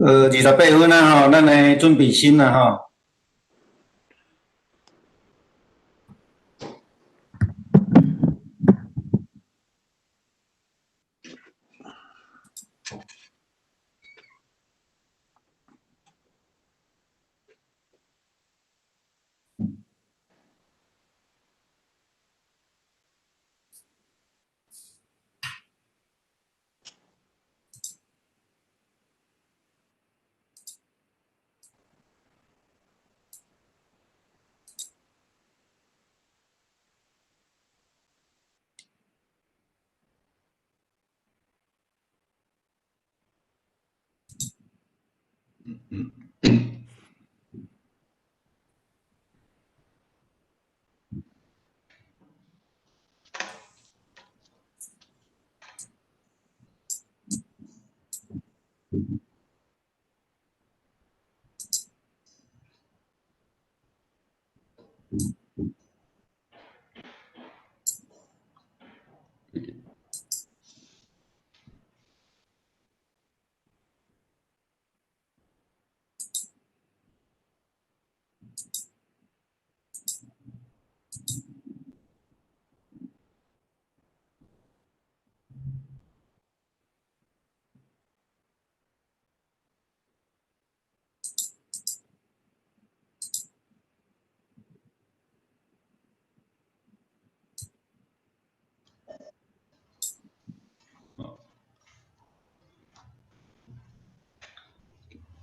28分啊吼，咱來準備心啦吼。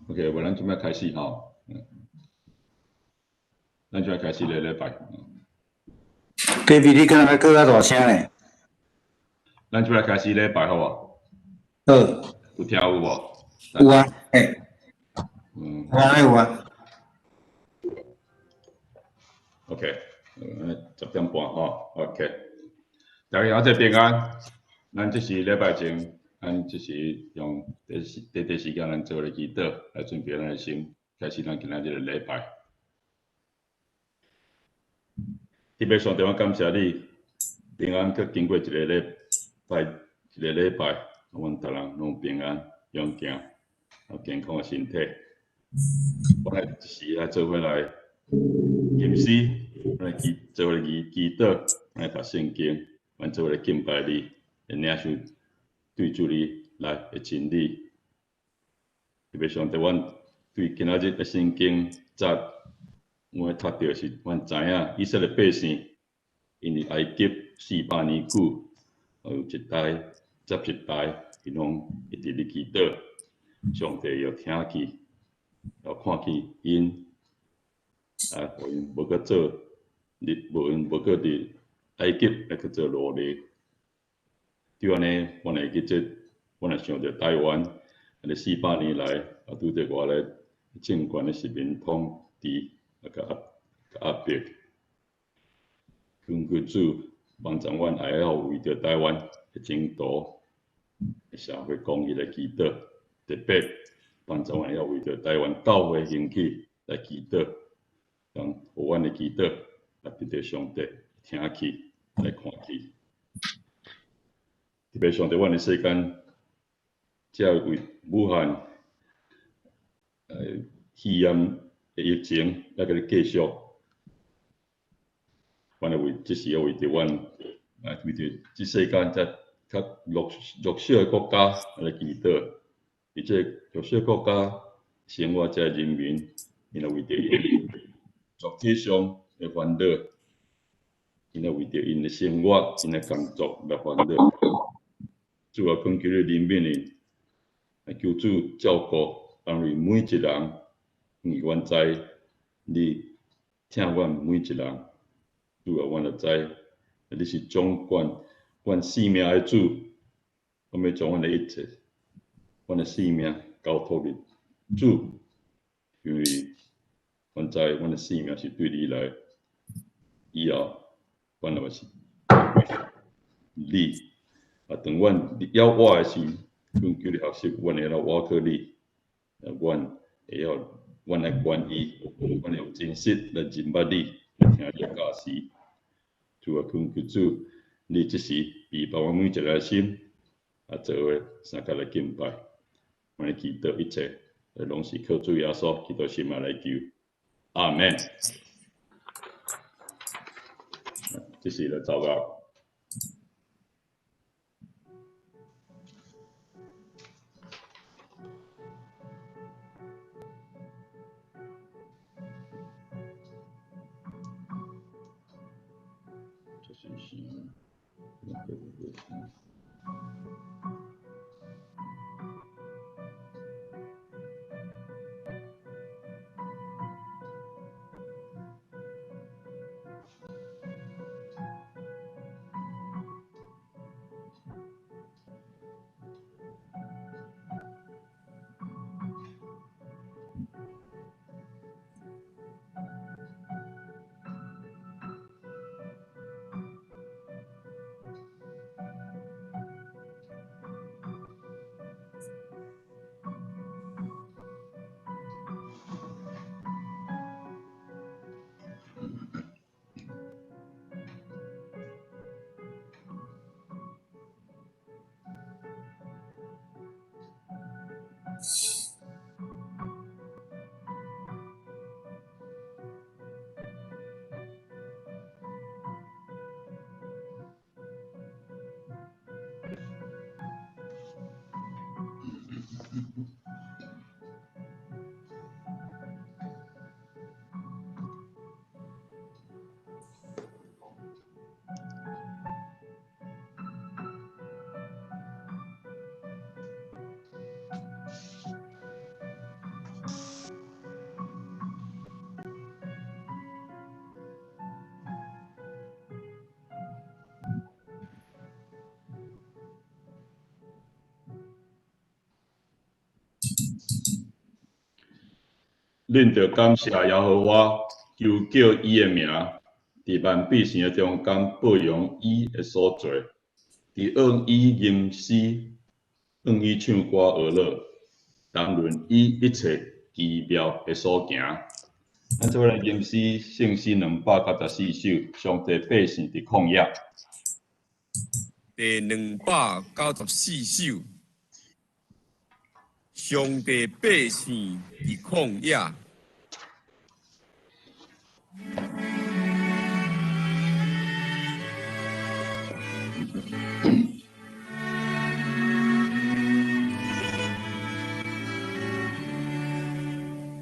OK，無咱準備開始吼，咱準備開始咧禮拜。 David，你敢若欲閣較大聲咧？咱準備開始禮拜好無？好。有聽有無？有啊，嘿。有啊，有啊。 OK，10點半吼，OK。大家好，這平安。咱這是禮拜前，咱這是用短短短時間，咱做咧祈禱，來準備咱的心，開始咱今仔日的禮拜。特別上帝，我感謝你，平安閣經過一個禮拜，一個禮拜，阮逐人攏平安、勇健、有健康的身體。我來一時來做伙來吟詩，來祈做伙來祈禱，來讀聖經，阮做伙來敬拜你，來領受對主你來的真理。特別上帝，阮對今仔日的聖經節，阮讀著是，阮知影以色列百姓，𪜶佇埃及400年久，有一代接一代，𪜶攏一直咧祈禱，上帝又聽見，又看見𪜶，啊，予𪜶無閣做，無𪜶無閣佇埃及來去做奴隸。對按呢，阮會記這，阮會想著台灣，按呢400年來，啊，拄著外來政權的殖民統治，啊，佮壓壓迫。懇求主幫助阮，會曉為著台灣的前途、社會公義來祈禱，特別幫助阮會曉為著台灣教會興起來祈禱，讓予阮的祈禱來得著上帝聽去來看去。特別上帝，阮的世間，這為武漢肺炎的疫情猶閣咧繼續，阮會為這時為著阮，啊為著這世間遮較弱弱小的國家來祈禱，佇這弱小國家生活這人民，𪜶會為著𪜶肉體上的煩惱，𪜶會為著𪜶的生活、𪜶的工作來煩惱。主啊，懇求你憐憫𪜶，來求主照顧，安慰每一人，因為阮知你疼阮每一人。主啊，阮就知你是掌管阮性命的主，我欲將阮的一切、阮的性命交託予主，因為阮知阮的性命是對你來，以後阮也是你。啊，當阮猶活的時，懇求你學習，阮會曉倚靠你，啊，阮會曉，阮愛願意，阮會用真實來認捌你，來聽你的教示。主啊，懇求主，你這時預備阮每一個心，啊，做伙相佮來敬拜，阮來祈禱一切，攏是靠主耶穌基督聖名來求，阿門。這是來走到。這是啥？恁著感謝耶和華，求叫伊的名，佇萬百姓的中間報揚伊的所做，佇向伊吟詩，向伊唱歌學樂，談論伊一切奇妙的所行。咱做伙來吟詩聖詩294首，上帝百姓佇曠野。第294首，上帝百姓佇曠野。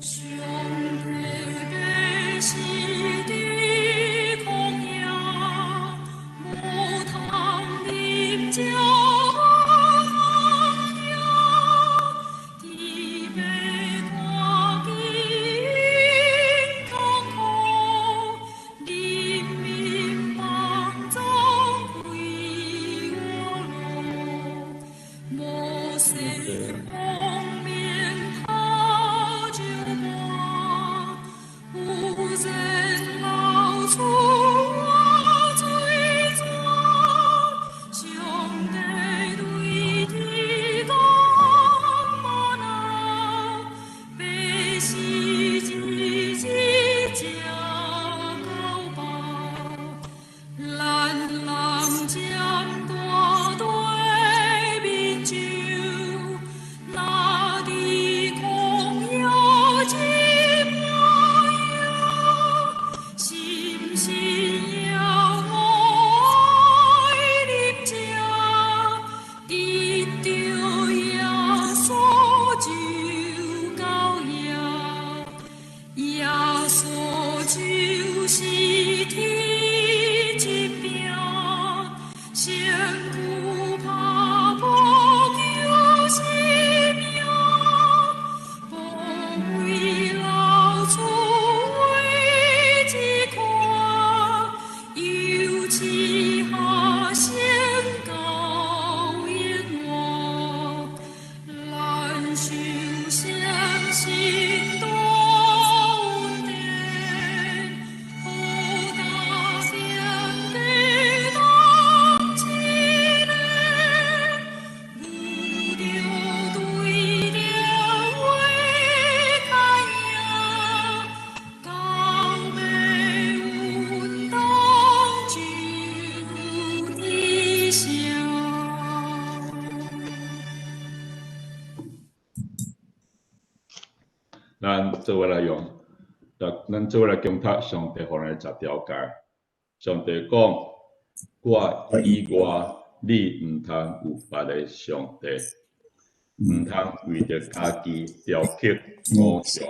上帝百姓佇曠野，無通啉酒。咱做伙來用，咱做伙來恭讀上帝予咱的十條誡。上帝講：我以外，你毋通有別个上帝，毋通為著家己雕刻偶像，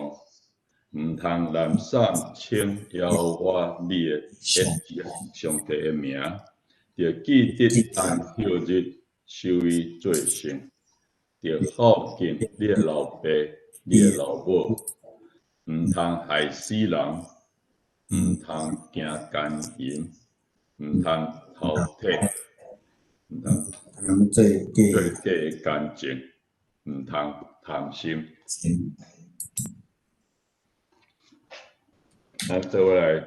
毋通濫散稱耶和華你的上帝的名，著記得安息日，守伊做聖，著孝敬你的老爸、你的老母，毋通害死人，毋通行姦淫，毋通偷提，毋通做假做假的見證，毋通貪心。咱做伙來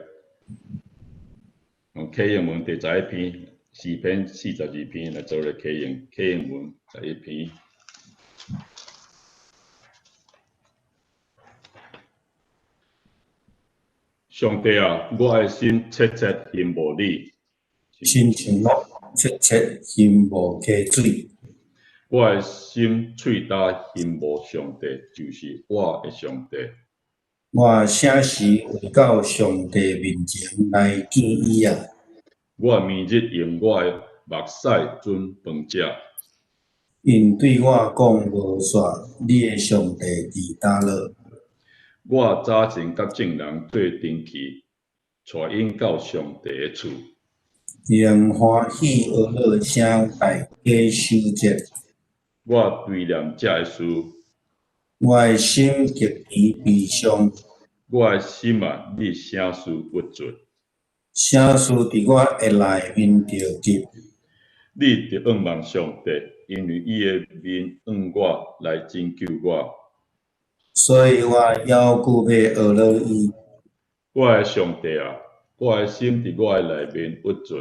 用啟應文第11篇，詩篇42篇來做咧啟應，啟應文十一篇。上帝啊，我的心切切欣慕你，親像鹿切切欣慕溪水。我的心喙焦欣慕上帝，就是我的上帝。我啥時會到上帝面前來見伊啊？我暝日用我的目屎準飯食。𪜶對我講無煞，你的上帝佇佗落？我早前佮眾人做陣去，帶𪜶到上帝的厝。用歡喜呵咾聲大家守節。我追念這个事。我的心極其悲傷。我的心啊，你啥事鬱卒？啥事佇我的內面著急？你著仰望上帝，因為伊的面向我來拯救我。所以我猶閣欲呵咾伊。我的上帝啊，我的心佇我的內面鬱卒。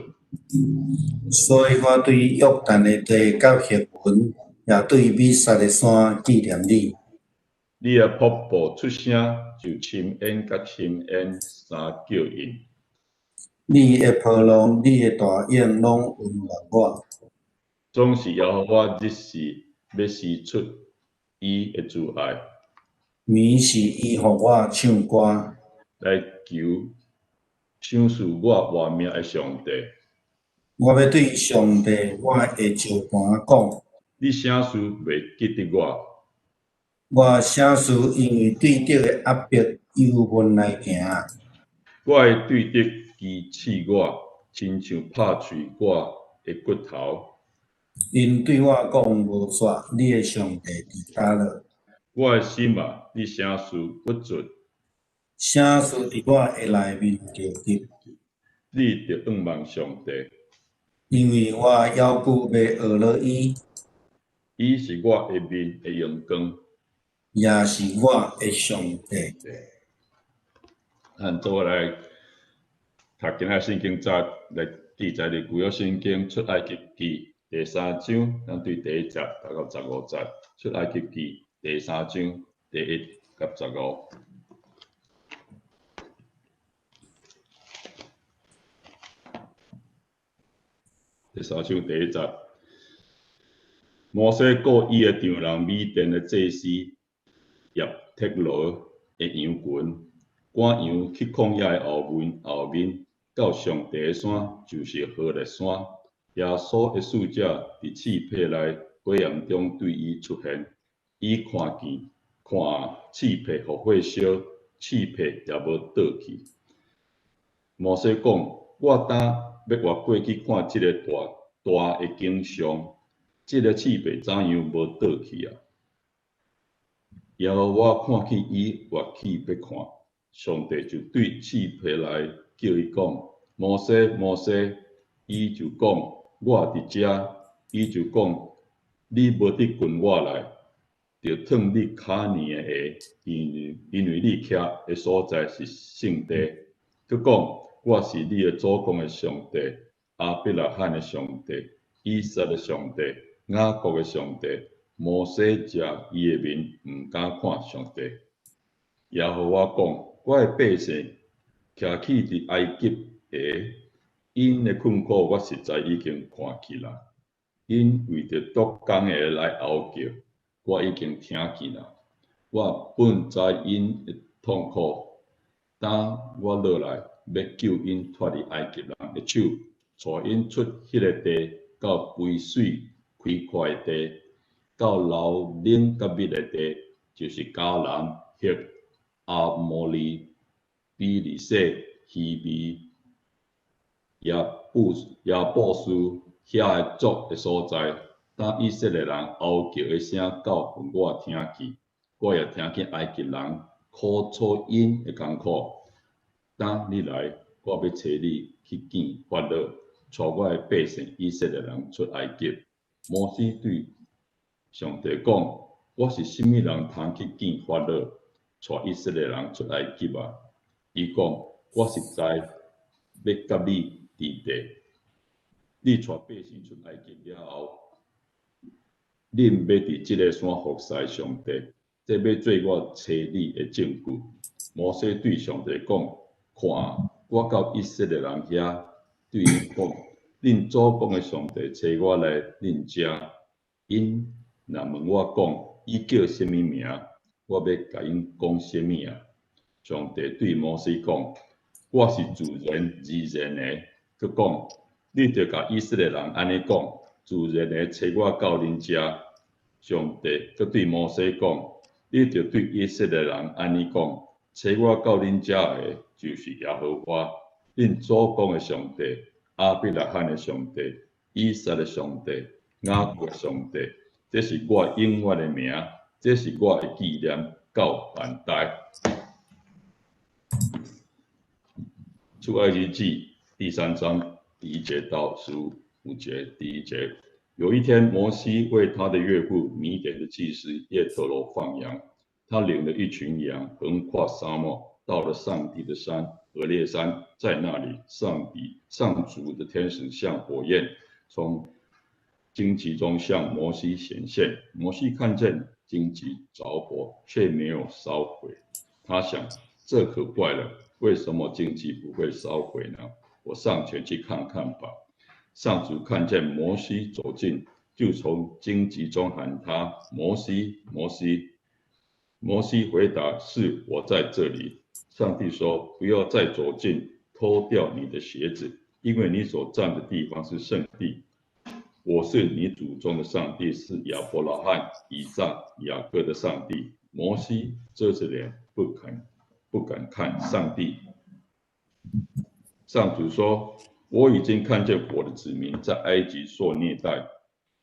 所以我對約旦的地佮黑門，也對米薩的山紀念你。你的瀑布出聲，就深淵佮深淵相叫應。你的波浪，你的大湧，攏溫暖我。總是耶和華日時欲施出伊的慈愛。暝時伊予我唱歌。來求賞賜我活命的上帝。我欲對上帝我的石磐講。你啥事袂記得我？我啥事因為對敵的壓迫憂悶來行？我的對敵譏刺我，親像拍碎我的骨頭。𪜶對我講無煞，你的上帝佇佗落？我的心啊，你啥事鬱卒？啥事佇我的內面著急？你著仰望上帝。因為我猶閣欲呵咾伊。伊是我的面的榮光。也是我的上帝。咱做伙來讀今仔聖經節來記載佇舊約聖經出埃及記第三章，咱對第一節讀到15節。出埃及記第三章第一佮十五。第三章第一節，摩西僱伊的丈人米甸的祭司葉忒羅的羊群，趕羊去曠野的後面，到上帝的山，就是何烈山。耶穌的使者佇翅棚內火焰中對伊出現，伊看見看翅棚予火燒，翅棚也無倒去。摩西講：我今欲越過去看這个大大的景象，這个翅棚怎樣無倒去啊？耶和華看見伊越去欲看，上帝就對翅棚內叫伊講：摩西，摩西！伊就講：我佇遮。伊就講：你無得近我來，著脫你跤爾的鞋，因為你徛的所在是聖地。閣講：我是你的祖公的上帝，亞伯拉罕的上帝，以撒的上帝，雅各的上帝。摩西遮伊的面，毋敢看上帝。耶和華講：我的百姓徛起佇埃及的，𪜶的困苦我實在已經看見啦。𪜶為著督工的來哀叫，我已經聽見啦。我本知𪜶的痛苦。當我落來，欲救𪜶脫離埃及人的手，帶𪜶出彼个地，到肥水開闊的地，到流奶佮蜜的地，就是迦南、赫、亞摩利、比利洗、希未、耶布斯遐个族的所在。當以色列人哀叫的聲到予我聽見，我也聽見埃及人苦楚𪜶的艱苦。當你來，我欲差你去見法老，帶我的百姓以色列人出埃及。摩西對上帝講：我是啥物人通去見法老，帶以色列人出埃及啊？伊講：我實在欲佮你佇地。你帶百姓出埃及了後，恁欲佇這个山服侍上帝，這欲做我差你的證據。摩西對上帝講：看啊，我到以色列人遐，對𪜶講：恁祖公的上帝差我來恁遮。𪜶若問我講，伊叫啥物名？我欲共𪜶講啥物啊？上帝對摩西講：我是自然而然的。閣講：你著共以色列人按呢講：自然的差我到恁遮。上帝閣對摩西講：你著對以色列人按呢講：差我到恁遮的，就是耶和華，恁祖公的上帝，亞伯拉罕的上帝，以撒的上帝，雅各的上帝。這是我永遠的名，這是我的紀念，到萬代。出埃及記第三章第一節到15節。第一節，有一天，摩西為他的岳父米甸的祭司葉忒羅放羊，他領了一群羊，橫跨沙漠，到了上帝的山何烈山，在那裡，上帝上主的天使像火焰從荊棘中向摩西顯現。摩西看見荊棘著火，卻沒有燒毀。他想，這可怪了，為什麼荊棘不會燒毀呢？我上前去看看吧。上主看見摩西走近，就從荊棘中喊他：摩西，摩西。摩西回答：是我在這裡。上帝說：不要再走近，脫掉你的鞋子，因為你所站的地方是聖地。我是你祖宗的上帝，是亞伯拉罕、以撒、雅各的上帝。摩西遮着臉，不敢看上帝。上主說：我已經看見我的子民在埃及受虐待，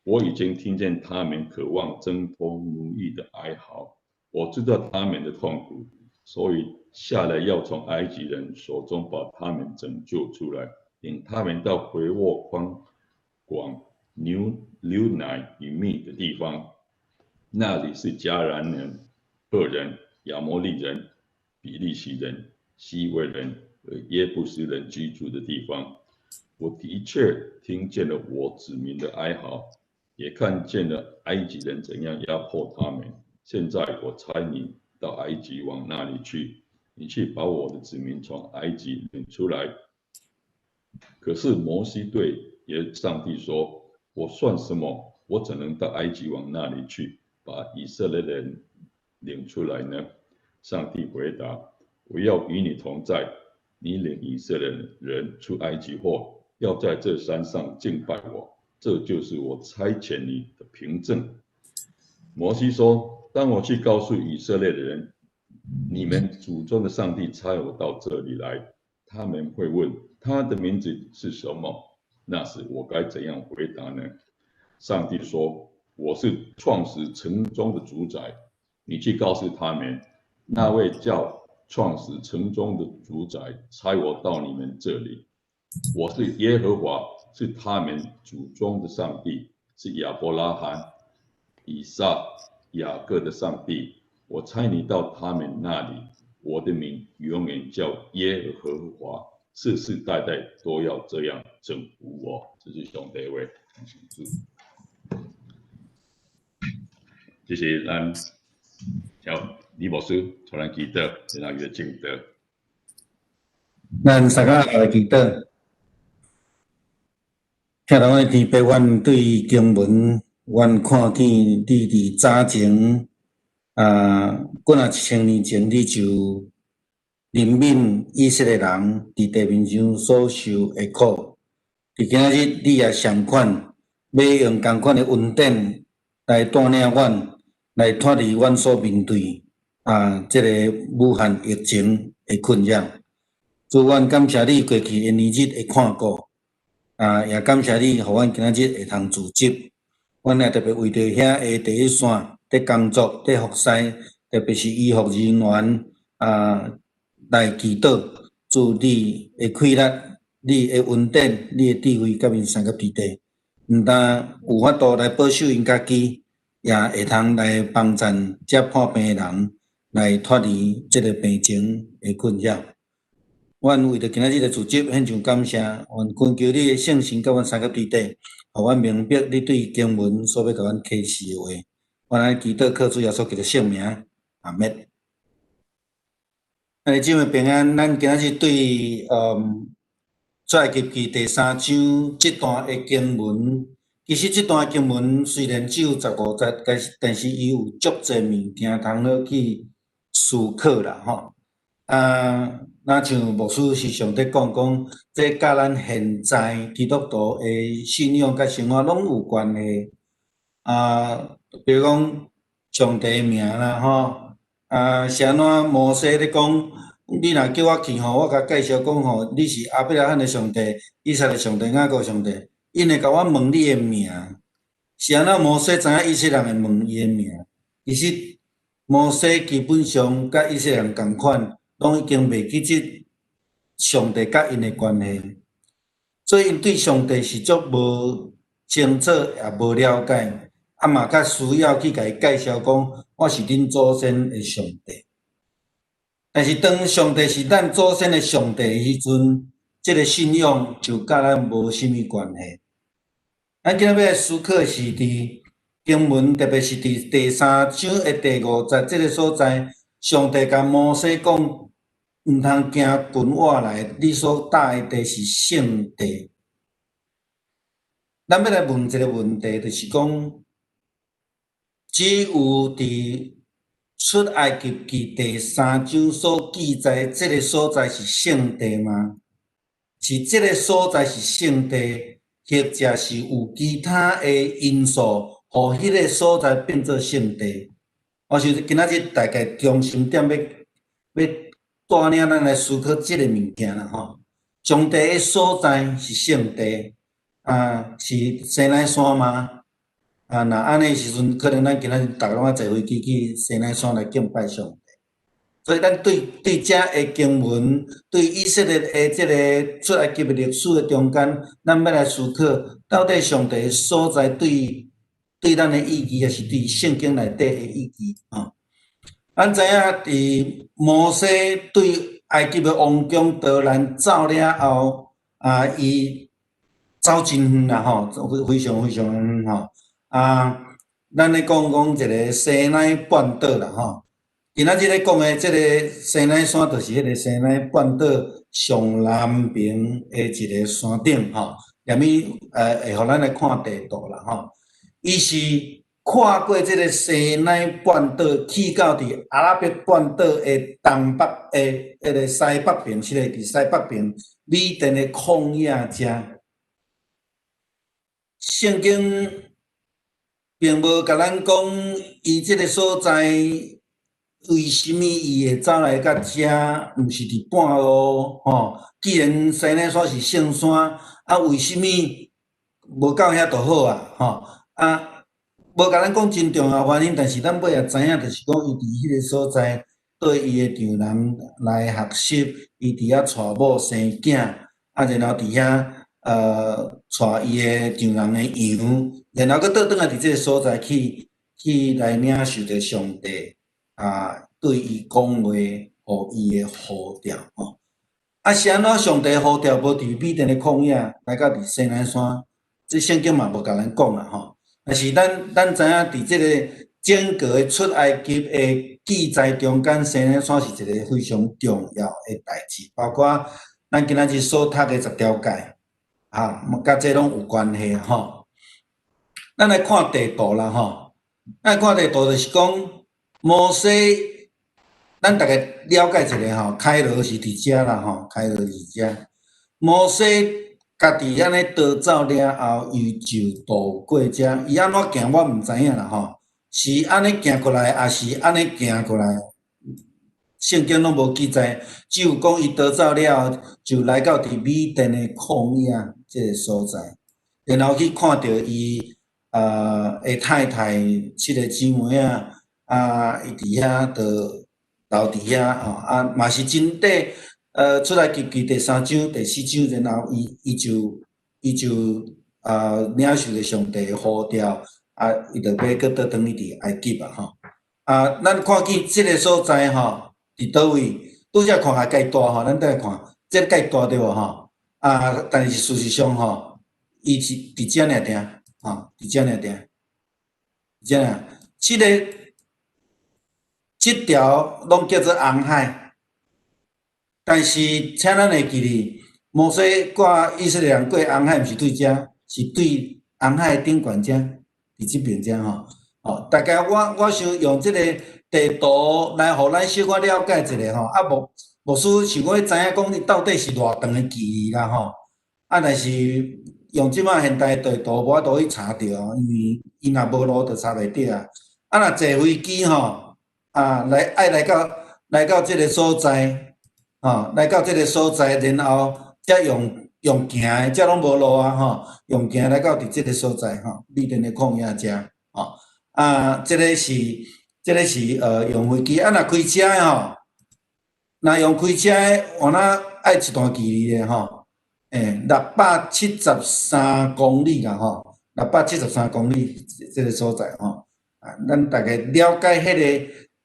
我已經聽見他們渴望掙脫奴役的哀嚎，我知道他們的痛苦，所以下來要從埃及人手中把他們拯救出來，領他們到肥沃寬廣、牛奶與蜜的地方。那裡是迦南人、赫人、亞摩利人、比利洗人、希未人和耶布斯人居住的地方。我的確聽見了我子民的哀嚎，也看見了埃及人怎樣壓迫他們。現在我差你到埃及王那裡去，你去把我的子民從埃及領出來。可是摩西對耶上帝說：我算什麼？我怎能到埃及王那裡去，把以色列人領出來呢？上帝回答：我要與你同在。你領以色列人出埃及後，要在這山上敬拜我，這就是我差遣你的憑證。摩西說：當我去告訴以色列的人，你們祖宗的上帝差我到這裡來，他們會問他的名字是什麼？那時我該怎樣回答呢？上帝說：我是創始成終的主宰。你去告訴他們，那位叫創始成終的主宰差我到你們這裡。我是耶和華，是他們祖宗的上帝，是亞伯拉罕、以撒、雅各的上帝。我差你到他們那裡，我的名永遠叫耶和華，世世代代都要這樣稱呼我。這是上帝話。這是咱請李牧師帶咱祈禱，然後伊的證道。咱三個來祈禱。疼咱的天父，阮對經文，阮看見你佇早前啊，幾若1000年前，你就憐憫以色列人佇地面上所受的苦。佇今仔日，你也相款，欲用仝款的恩典來帶領阮，來脫離阮所面對這个武漢疫情的困擾。主，阮感謝你過去的年日的看顧，也感謝你，予阮今仔日會通聚集。阮也特別為著遐的第一線佇工作、佇服侍，特別是醫護人員來祈禱，主你的氣力、你的恩典、你的智慧，佮𪜶相佮佇底，毋但有法度來保守𪜶家己，也會通來幫贊這破病的人來脫離這个病情的困擾。阮為著今仔日的聚集獻上感謝，阮懇求你的聖神佮阮相佮佇底，予阮明白你對經文所欲共阮啟示的話。阮按呢祈禱靠主耶穌基督聖名，阿們。兄弟姊妹平安，咱今仔日對出埃及記第三章這段的經文，其實這段經文雖然只有15節，但是伊有足濟物件通好去思考啦吼。若像牧師時常佇講講，這佮咱現在基督徒的信仰佮生活攏有關係。比如講上帝的名啦吼，是按怎摩西咧講，你若叫我去吼，我共介紹講吼，你是亞伯拉罕的上帝、以撒的上帝、雅各的上帝，𪜶會共我問你的名，是按怎摩西知影以色列人會問伊的名？其實摩西基本上佮以色列人仝款，攏已經袂記得上帝佮𪜶的關係，所以𪜶對上帝是足無清楚，也無了解。嘛，較需要去共伊介紹講，我是恁祖先的上帝。但是當上帝是咱祖先的上帝的時陣，這个信仰就佮咱無啥物關係。咱今仔日欲思考的是佇經文，特別是佇第三章的第五節這个所在，上帝共摩西講，毋通行近我來，你所踏的地是聖地。咱欲來問一个問題，就是講，只有佇出埃及記第三章所記載，這个所在是聖地嗎？是這个所在是聖地，或者是有其他的因素，予彼个所在變做聖地？我想今仔日大概中心點欲欲帶領咱來思考這个物件啦吼。上帝的所在是聖地，是西奈山嗎？若按呢時陣，可能咱今仔日逐家攏愛坐飛機去西奈山來敬拜上帝。所以咱對對這个經文，對以色列的這个出埃及的歷史的中間，咱欲來思考，到底上帝的所在對對咱的意義，抑是對聖經內底的意義？吼，咱知影佇摩西對埃及的王宮逃難走了後，伊走真遠啦吼，非常非常遠吼。咱咧講講一个西奈半島啦吼。今仔日咧講的這个西奈山，就是彼个西奈半島上南邊的一个山頂吼。連物會予咱來看地圖啦吼。伊是跨過這个西奈半島，去到佇阿拉伯半島的東北的彼个西北邊，是咧佇西北邊米甸的曠野遮。聖經並無共咱講，伊這个所在為啥物伊會走來到遮，毋是佇半路吼？既然西奈山是聖山，為啥物無到遐就好啊？吼無共咱講真重要原因，但是咱尾仔知影，就是講伊佇彼个所在對伊的丈人來學習，伊佇遐娶某生囝，然後佇遐帶伊的丈人的羊，然後閣倒轉來佇這个所在去去來領受著上帝對伊講話，予伊的呼召吼。是按怎上帝呼召無佇米甸的曠野，來到佇西奈山？這聖經嘛無共咱講啦吼。但是咱咱知影佇這个整個的出埃及的記載中間，西奈山是一个非常重要的代誌，包括咱今仔日所讀的十條誡，佮這攏有關係吼。咱來看地圖啦吼，咱來看地圖就是講，摩西，咱逐家了解一下吼，開羅是佇遮啦吼，開羅佇遮。摩西家己按呢逃走了後，伊就渡過遮，伊按怎行我毋知影啦吼，是按呢行過來，抑是按呢行過來？聖經攏無記載，只有講伊逃走了後，就來到佇米甸的曠野這个所在，然後去看著伊的太太七个姊妹仔，啊，伊佇遐就留佇遐吼，啊，嘛是真短，出埃及記第三章、第四章，然後伊就領受著上帝的呼召，啊，伊就欲閣倒轉去佇埃及啊吼。啊，咱看見這个所在吼，佇佗位？拄才看較蓋大吼，咱再來看，這個蓋大對無吼？啊，但是事實上吼，伊是佇遮爾定，吼，佇遮爾定，佇遮爾。這條攏叫做紅海，但是請咱會記得，摩西帶以色列人過紅海，毋是對遮，是對紅海頂懸遮，佇這邊遮吼。哦，大概我想用這個地圖來予咱小可了解一下吼。啊，牧師想講知影講伊到底是偌長的距離啦吼。啊，但是用這擺現代地圖無法度去查著，因為伊若無路就查袂著啊。啊，若坐飛機吼，啊，來愛來到這個所在，吼，來到這個所在，然後才用行的，這攏無路啊吼，用行來到佇這個所在吼，米甸的曠野遮吼。啊，這个是用飛機，啊，若開車的吼，若用開車的，換哪愛一段距離的吼，673公里啦吼，六百七十三公里這个所在吼，啊，咱逐家了解彼个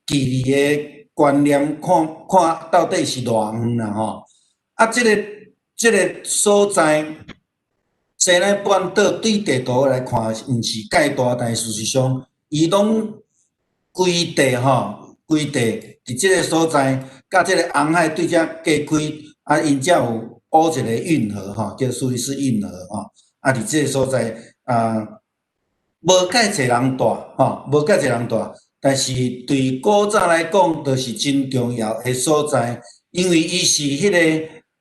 距離的觀念，看看到底是偌遠啦吼。啊，這个所在，西奈半島對地圖來看，毋是蓋大，但是事實上，伊攏規地吼，規地佇這个所在，佮這个紅海對遮隔開，啊，𪜶才有挖一個運河吼，叫蘇伊士運河吼。啊，佇這个所在啊，無蓋濟人住吼，無蓋濟人住，但是對古早來講，就是真重要的所在，因為伊是彼个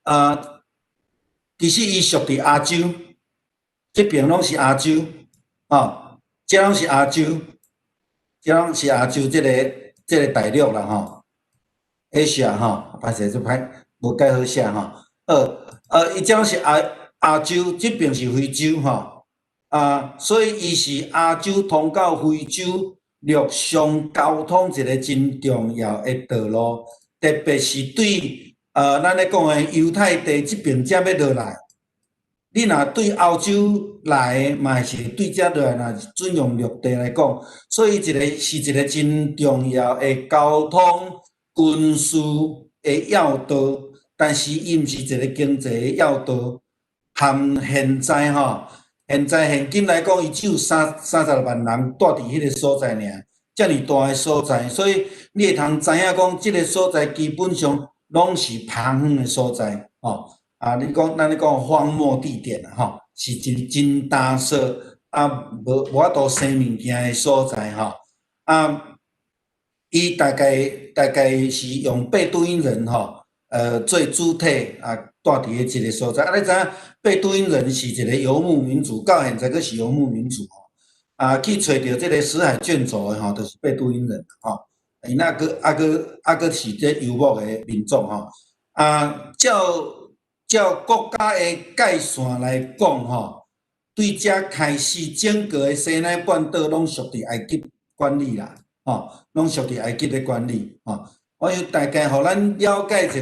啊，其實伊屬佇亞洲，這邊攏是亞洲，吼，這攏是亞洲。這攏是亞洲這个大陸啦吼，Asia 吼，歹勢這歹無蓋好寫吼。伊這攏是亞洲，這邊是非洲吼，啊，所以伊是亞洲通到非洲陸上交通一個真重要的道路，特別是對咱咧講的猶太地這邊才欲落來。你若對歐洲來的，嘛是對遮落來，若準用陸地來講，所以一個是一個真重要的交通軍事的要道，但是伊毋是一個經濟的要道。含現在吼，現在現今來講，伊只有36萬人蹛佇彼个所在爾，遮爾大的所在，所以你會通知影講，這个所在基本上攏是荒遠的所在，吼。啊，你講咱咧講荒漠地點啊，吼，是真真乾燥，啊，無法度生物件的所在，吼。啊，伊大概是用貝都因人吼，做主體啊，蹛佇咧這个所在。啊，你知影貝都因人是一个游牧民族，到現在閣是游牧民族吼。啊，去揣著這个死海卷軸的吼，就是貝都因人吼。𪜶那閣啊閣啊閣是這游牧的民族吼。啊，照國家的界線來講吼，對遮開始整個的西奈半島攏屬佇埃及管理啦，吼，攏屬佇埃及的管理，吼。我想大概予咱了解一下，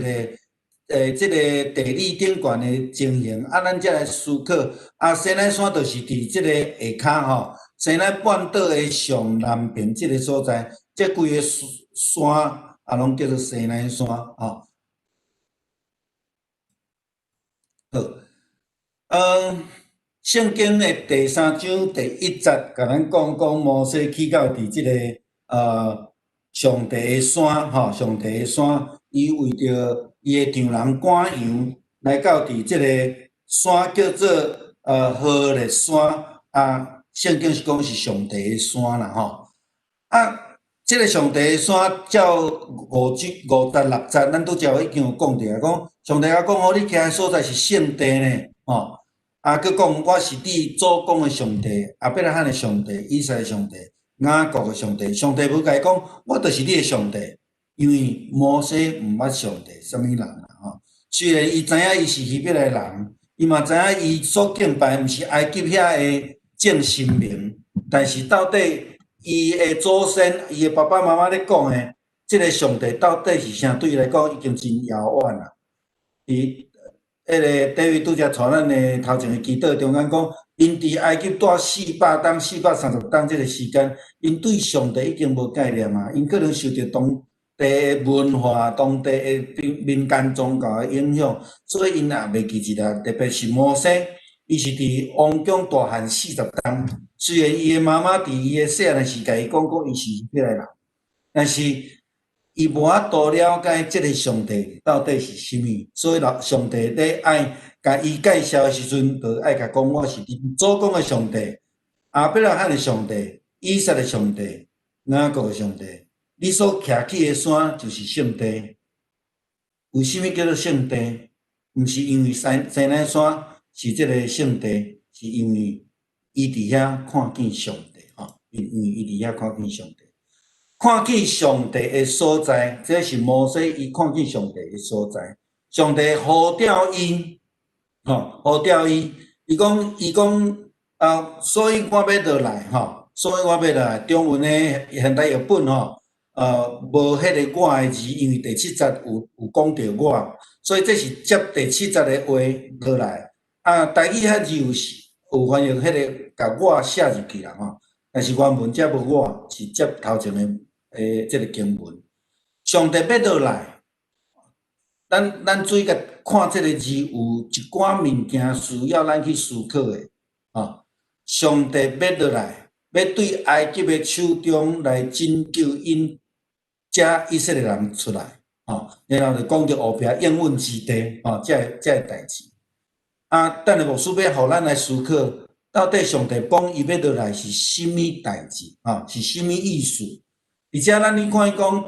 這个地理頂懸的情形，啊，咱才來思考。啊，西奈山就是佇這個下跤吼，西奈半島的上南邊這个所在，這規个山啊，攏叫做西奈山，吼。好，聖經的第三章第一節，共咱講講摩西去到佇這个上帝的山，吼，上帝的山，伊為著伊的丈人趕羊，來到佇這個山叫做何烈山，啊，聖經是講是上帝的山啦，吼，啊，這个上帝山照五節、五節、六節，咱拄才已經有講著啊，講上帝啊講吼，你徛的所在是聖地呢，吼。啊，閣講我是你祖公的上帝，亞伯拉罕的上帝，以撒的上帝，雅各的上帝。上帝無共伊講，我就是你的上帝，因為摩西毋捌上帝啥物人啦，吼。雖然伊知影伊是希伯來人，伊嘛知影伊所敬拜毋是埃及遐的眾神明，但是到底伊的祖先、伊的爸爸媽媽咧講的，這个上帝到底是啥？對伊來講已經真遙遠啦。伊彼个 David 拄才帶咱的頭前的祈禱中間講，𪜶佇埃及蹛400冬、430冬這个時間，𪜶對上帝已經無概念啊，𪜶可能受著當地的文化、當地的民民間宗教的影響，所以𪜶也袂記得啦。特別是摩西，伊是佇王宮大漢40冬，雖然伊的媽媽佇伊的細漢的時共伊講過，伊是希伯來人，但是伊無法度了解這个上帝到底是啥物，所以老上帝咧愛共伊介紹的時陣，就愛共講我是恁祖公的上帝，亞伯拉罕的上帝，以撒的上帝，雅各的上帝。你所徛起的山就是聖地。為啥物叫做聖地？毋是因為西奈山是這个聖地，是因為伊佇遐看見上帝，吼，因為伊佇遐看見上帝。看見上帝的所在，這是摩西伊看見上帝的所在。上帝呼召伊，吼，呼召伊，伊講，伊講啊，所以我欲落來，吼，所以我欲落來。中文的現代譯本，吼，無彼个我的字，因為第七節有講著我，所以這是接第七節的話落來。啊，台語彼字有翻譯彼个共我寫入去啦，吼。但是原文遮無我，是接頭前的這个經文。上帝欲落來，咱注意共看這个字，有一寡物件需要咱去思考的，吼。上帝欲落來，欲對埃及的手中來拯救𪜶遮以色列人出來，吼，然後就講著後壁應允之地，吼，這个代誌。啊，等下牧師欲予咱來思考，到底上帝講伊欲落來是啥物代誌，吼，是啥物意思？而且咱你看伊講，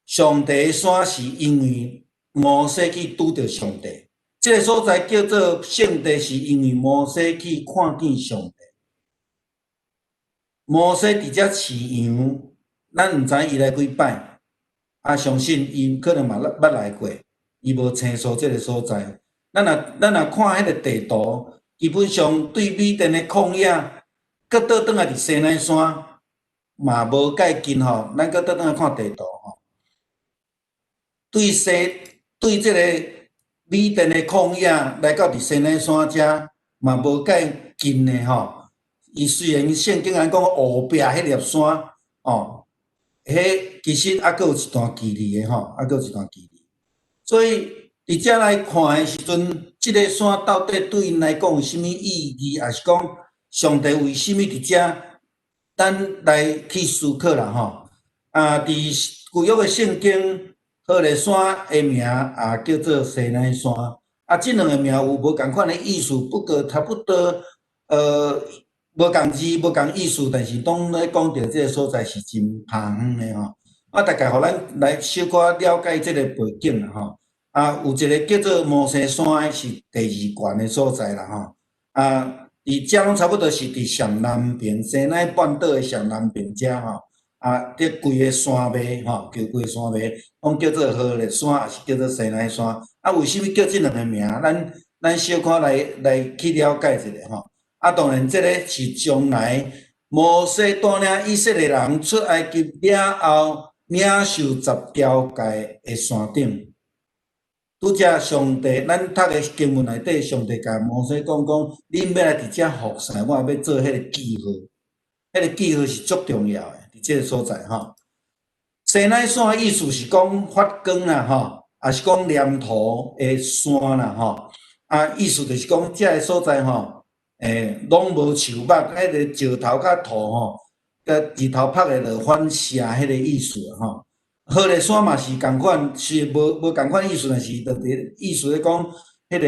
上帝的山是因為摩西去拄著上帝，這个所在叫做聖地，是因為摩西去看見上帝。摩西佇遮飼羊，咱毋知伊來幾擺，啊，相信伊可能嘛捌來過，伊無清楚這个所在。咱若看彼个地圖，基本上對米甸的曠野，閣倒轉來佇西奈山，嘛無介近吼。咱閣倒轉來看地圖吼，對西對這个米甸的曠野來到佇西奈山遮，嘛無介近的吼。伊雖然聖經按講後壁彼粒山，哦，彼其實猶閣有一段距離的吼，猶閣有一段距離。所以佇遮來看的時陣，這个山到底對𪜶來講有啥物意義？抑是講上帝為啥物佇遮？咱來去思考啦吼。啊，佇舊約的聖經，何烈山的名也叫做西奈山。啊，這兩个名有無仝款的意思，不過差不多，無仝字，無仝意思，但是攏咧講著這个所在是真拍遠的吼。啊，大概予咱來小可了解這个背景啦吼。啊，有一个叫做摩西山的是第二懸的所在啦吼。啊，佇遮攏差不多是佇上南邊，西奈半島的上南邊遮吼。啊，這規个山脈吼，叫規个山脈，攏叫做何烈山，抑是叫做西奈山。啊，為啥物叫這兩个名？咱小可來去了解一下吼。啊，當然，這个是將來摩西帶領以色列人出埃及了後，領受十條誡的山頂。拄才上帝，咱讀的經文內底，上帝共摩西講講，恁欲來佇遮服侍我，欲做彼个記號，彼个記號是足重要的，佇這个所在吼。西奈山的意思是講發光啦吼，抑是講黏土的山啦吼。啊，意思就是講這个所在吼，攏無樹木，彼个石頭佮土吼，佮日頭曬會落反射彼个意思吼。何烈山嘛是仝款，是無仝款意思，但是就是意思咧講，彼个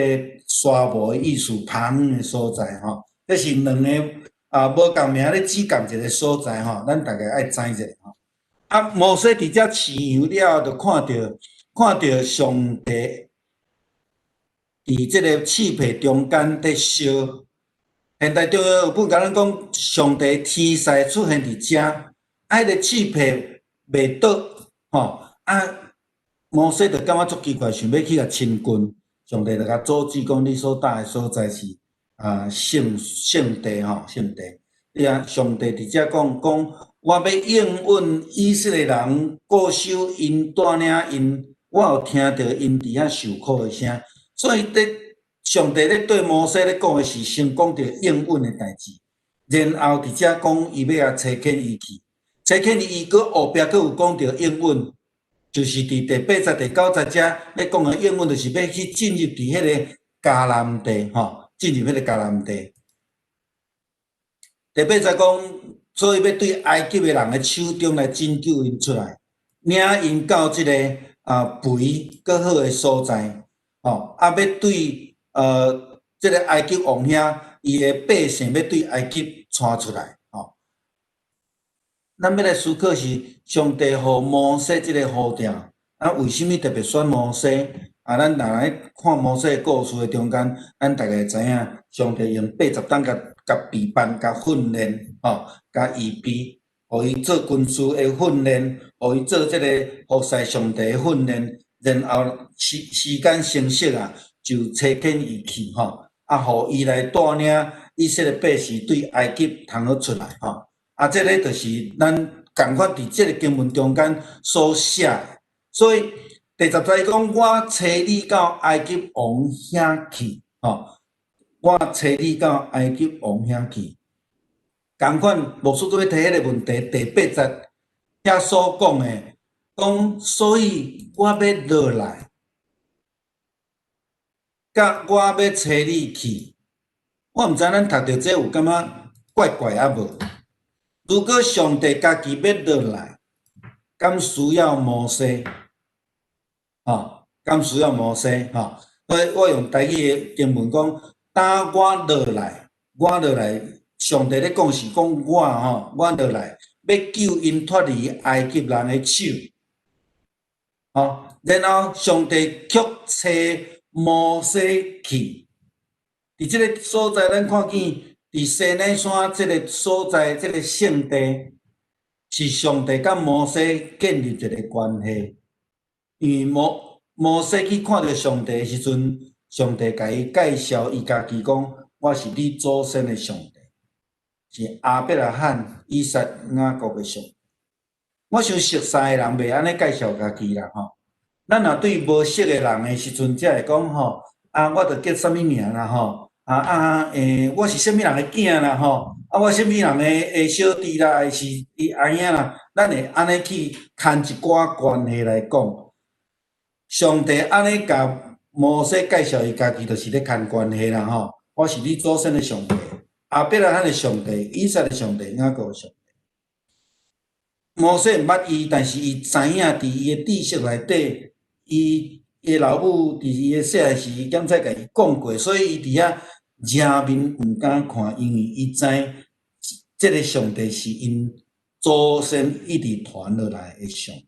沙漠的意思，拍遠的所在吼。這是兩个啊無仝名咧指仝一个所在吼，咱大家愛知一下吼。啊，摩西佇遮飼羊了後，就看著上帝佇這个刺皮中間佇燒。現代中和本共咱講，上帝天使出現佇遮，啊，彼个刺皮袂倒，吼，啊，摩西就感覺足奇怪，想欲去共親近，上帝就共阻止講，你所踏的所在是啊聖地吼，聖地。你啊，上帝佇遮講講，我欲應允以色列人固守𪜶帶領𪜶，我有聽著𪜶佇遐受苦的聲，所以佇上帝咧對摩西咧講的是先講著應允的代誌，然後佇遮講伊欲共差遣伊去，差遣伊，伊閣後壁閣有講著應允，就是佇第八節、第九節遮咧講的應允，就是欲去進入佇彼个迦南地，吼，進入彼个迦南地。第八節講，所以欲對埃及的人的手中來拯救𪜶出來，領𪜶到這个肥閣好的所在，吼，啊，欲對這个埃及王遐，伊的百姓欲對埃及帶出來，吼。咱欲來思考是上帝予摩西這个呼召，啊，為啥物特別選摩西？啊，咱若來看摩西的故事的中間，咱大概知影，上帝用80冬共備辦、共訓練，吼，共預備，予伊做軍事的訓練，予伊做這个服侍上帝的訓練，然後時間成熟啊，就差遣伊去，吼，啊，予伊來帶領以色列百姓對埃及通好出來，吼，啊，這个就是咱仝款佇這个經文中間所寫的，所以第十節講，我差你到埃及王遐去，吼，我差你到埃及王遐去。仝款牧師閣欲提彼个問題，第八節遐所講的，講所以我欲落來，佮我欲差你去。我毋知咱讀著這有感覺怪怪啊無？如果上帝家己欲落來，敢需要摩西？吼，敢需要摩西？吼，所以我用台語的經文講，當我落來，我落來，上帝咧講是講我吼，我落來欲救𪜶脫離埃及人的手，吼，然後上帝卻差摩西去，佇這个所在，咱看見佇西奈山這个所在，這个聖地是上帝佮摩西建立一个關係。因為摩西去看著上帝的時陣，上帝共伊介紹伊家己講：我是你祖先的上帝，是亞伯拉罕、以撒、雅各的上帝。我想熟似的人袂按呢介紹家己啦，吼。咱若對無識的人的時陣，才會講吼，啊，我著叫啥物名啦，吼，啊啊，我是啥物人的囝啦，吼，啊，我啥物人的小弟啦，還是伊阿兄啦，咱會按呢去牽一寡關係來講。上帝按呢共摩西介紹伊家己，就是咧牽關係啦，吼。我是你祖先的上帝，亞伯拉罕的上帝，以撒的上帝，雅各的上帝。摩西毋捌伊，但是伊知影佇伊的知識內底，伊的老母佇伊的細漢時檢才共伊講過，所以伊佇遐迎面毋敢看，因為伊知這个上帝是𪜶祖先一直傳落來的上帝。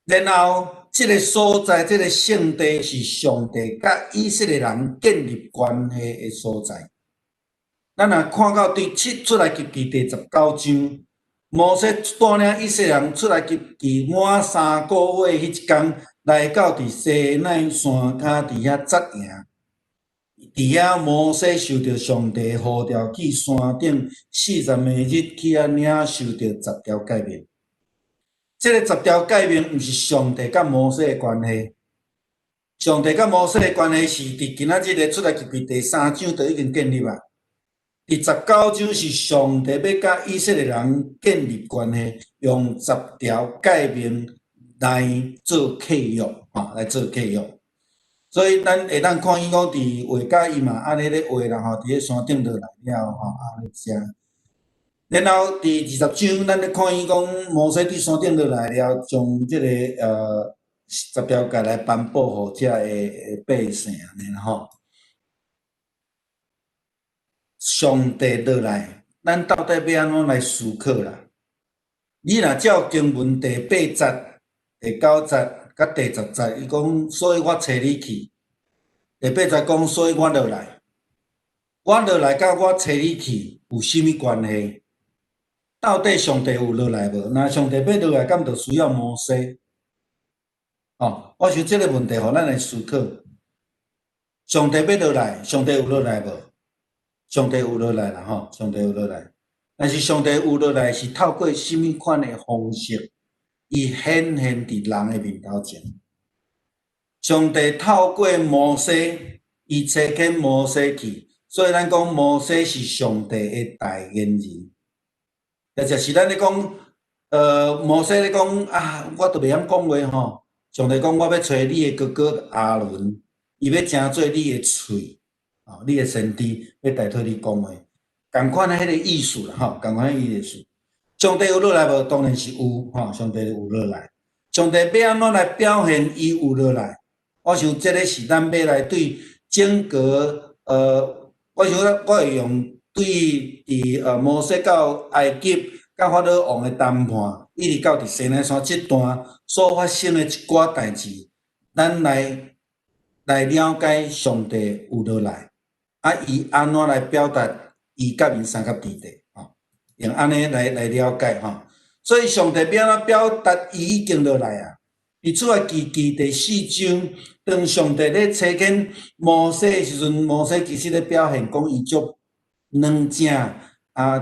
然後，這个所在，這个聖地是上帝佮以色列人建立關係的所在。咱若看到對七出埃及記第十九章，摩西帶領以色列人出埃及記滿3個月彼一工，來到佇西奈山跤佇遐紮營。佇遐摩西受著上帝呼召去山頂40暝日去遐領受著十條誡命。這个十條誡命毋是上帝佮摩西的關係，上帝佮摩西的關係是佇今仔日的出埃及記第三章就已經建立啊。第十九章是上帝欲佮以色列人建立關係，用十條誡命來做契約，吼，來做契約。所以咱會當看見講佇畫家伊嘛按呢咧畫啦，吼，佇咧山頂落來了後，吼，按呢寫。然後佇20章，咱咧看見講摩西佇山頂落來了，將這个十條誡來頒布予遮的百姓按呢吼。上帝落來，咱到底欲按怎來思考啦？你若照經文第八節、第九節佮第十節，伊講，所以我差你去。第八節講，所以我落來，我落來佮我差你去有啥物關係？到底上帝有落來無？若上帝欲落來，敢著需要摩西？哦，我想這个問題，予咱來思考。上帝欲落來，上帝有落來無？上帝有落來啦，吼！上帝有落來，但是上帝有落來是透過啥物款的方式，伊顯現佇人的面頭前。上帝透過摩西，伊差遣摩西去，所以咱講摩西是上帝的代言人。或者是咱咧講，摩西咧講啊，我都袂曉講話吼。上帝講，我欲揣你的哥哥亞倫，伊欲成做你的喙，哦，你的先知，欲代替你講話，仝款的彼个意思啦，吼，仝款的意思。上帝有落來無？當然是有，吼，上帝有落來。上帝欲按怎來表現伊有落來？我想這个是咱欲來對整個，我想我會用對佇摩西到埃及佮法老王的談判，一直到佇西奈山這段所發生的一寡代誌，咱來了解上帝有落來，啊，伊按怎來表達伊佮𪜶相佮佇咧，吼，用按呢來了解吼。所以上帝欲按怎表達伊已經落來啊？佇出埃及記第四章，當上帝咧差遣摩西的時陣，摩西其實咧表現講伊足軟正，啊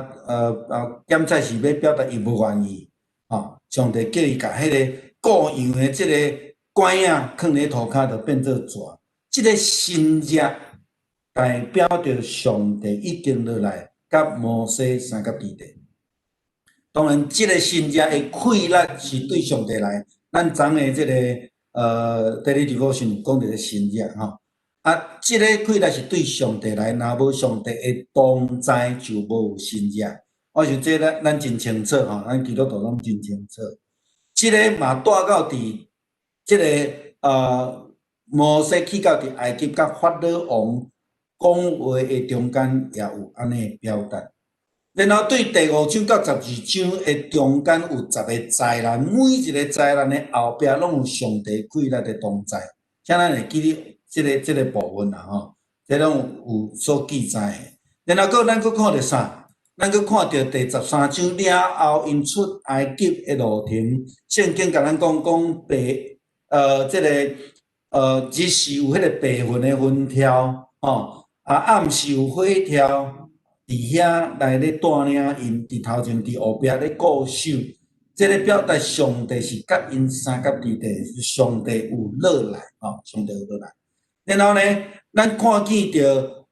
檢查是欲表達伊無願意，吼，上帝叫伊共彼个羔羊的這个拐仔囥咧塗跤，就變做蛇。這个神跡代表著上帝已經落來，佮摩西相佮佇咧。當然，這个神跡的氣力是對上帝來。咱昨的這个daily devotion 講著個神跡吼，啊，這个氣力是對上帝來，若無上帝的同在，就無有神跡。我想這咱真清楚吼，咱基督徒攏真清楚。這个嘛帶到佇這个摩西去到佇埃及佮法老王講話的中間，也有按呢表達。然後對第五章到12章的中間有十个災難，每一个災難的後壁攏有上帝氣力的同在。請咱會記得這个部分啦吼，這攏有所記載的。然後閣咱閣看著啥？咱閣看著第十三章了後，𪜶出埃及的路程，聖經共咱講講白，這个日時有彼个白雲的雲柱，吼，啊暗時有火柱。佇遐來咧帶領𪜶，佇頭前，佇後壁咧顧守，這个表達上帝是佮𪜶相佮佇咧，上帝有落來，吼，上帝有落來。然後呢，咱看見著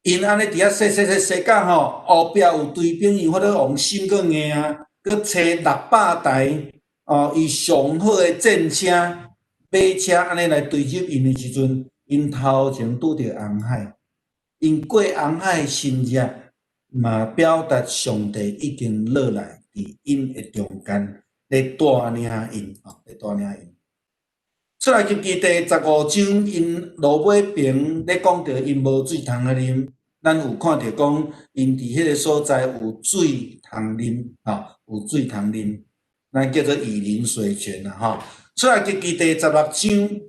𪜶按呢佇遐踅踅踅踅到吼，後壁有追兵，因法老王心閣硬，閣揣600台哦，伊上好的戰車、馬車按呢來追入𪜶的時陣，𪜶頭前拄著紅海，𪜶過紅海神跡。嘛，表達上帝已經落來佇𪜶的中間，咧帶領𪜶，吼，咧帶領𪜶。出埃及記第十五章，𪜶落尾爿咧講著𪜶無水通好啉，咱有看著講𪜶佇彼个所在有水通啉，吼，有水通啉，咱叫做以琳水泉啦，吼。出埃及記第十六章，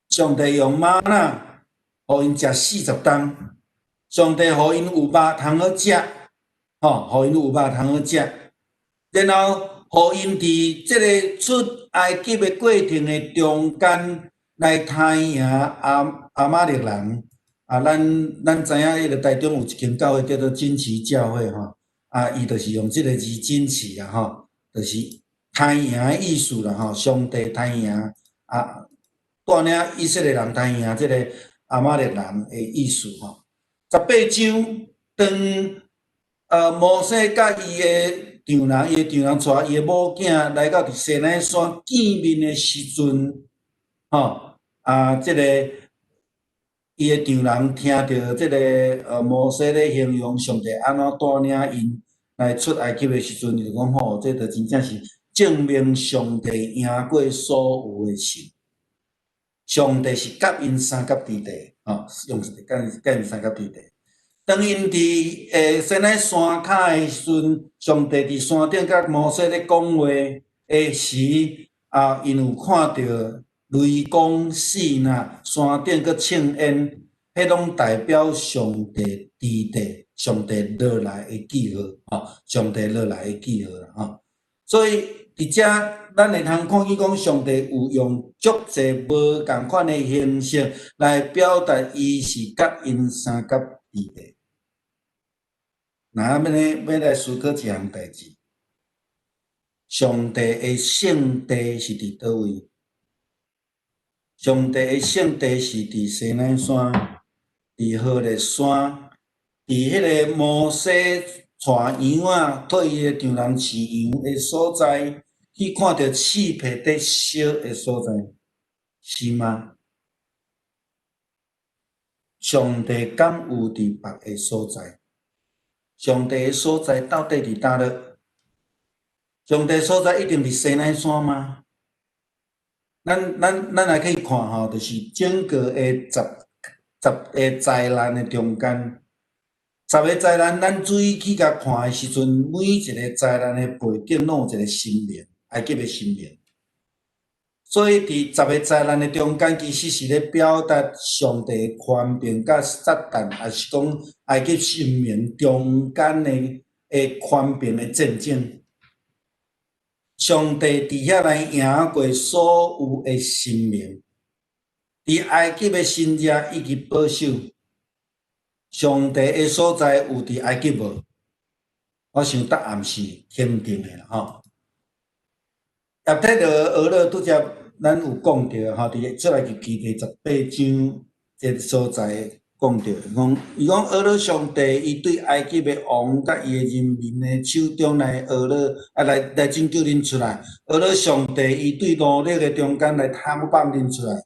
上帝用嗎哪，予𪜶食四十冬。上帝予𪜶有肉通好食，吼，予𪜶有肉通好食，然後予𪜶佇這个出埃及的過程的中間來刣贏亞瑪力人。啊，咱知影彼个台中有一間教會叫做錦旗教會吼，啊，伊就是用這个字錦旗啊，吼，就是刣贏的意思啦，吼，上帝刣贏啊，帶領以色列人刣贏這个亞瑪力人的意思吼。十八章，當摩西佮伊的丈人，伊的丈人帶伊的某囝來到佇西奈山見面的時陣，吼啊，這个伊的丈人聽著這个摩西咧形容上帝按怎帶領𪜶來出埃及的時陣，伊就講吼，這就真正是證明上帝贏過所有的神，上帝是佮𪜶相佮佇咧，吼，用佮𪜶相佮佇咧。當𪜶佇西奈山跤的時陣，上帝佇山頂佮摩西咧講話的時，啊，𪜶有看著雷公四若山頂閣衝煙，彼攏代表上帝佇地，上帝落來的記號，吼，上帝落來的記號啦，吼。所以佇遮，咱會通看見講，上帝有用足濟無仝款的形式來表達，伊是佮𪜶相佮佇地。若欲欲來思考一項代誌，上帝的聖地是佇佗位？上帝的聖地是佇西奈山，佇何烈山，佇彼个摩西帶羊仔，替伊的丈人飼羊的所在，去看著四皮佇燒的所在，是嗎？上帝敢有佇別个所在？上帝的所在到底佇佗落？上帝所在一定佇西奈山嗎？咱來去看吼，就是整個的十個災難的中間，十个災難，咱注意去共看的時陣，每一个災難的背景攏有一個神明，埃及的神明。所以佇十个災難的中間，其實是咧表達上帝的權柄佮撒旦，抑是講埃及神明中間的權柄的戰爭。上帝佇遐來贏過所有的神明，佇埃及的神社以及保守。上帝的所在有佇埃及無？我想答案是肯定的啦，吼。葉忒羅俄勒拄才咱有講著吼，佇出埃及記第18章這个所在講著，講伊講俄勒上帝，伊對埃及的王佮伊的人民的手中來俄勒，啊來來拯救恁出來。俄勒上帝，伊對奴隸的中間來解放恁出來。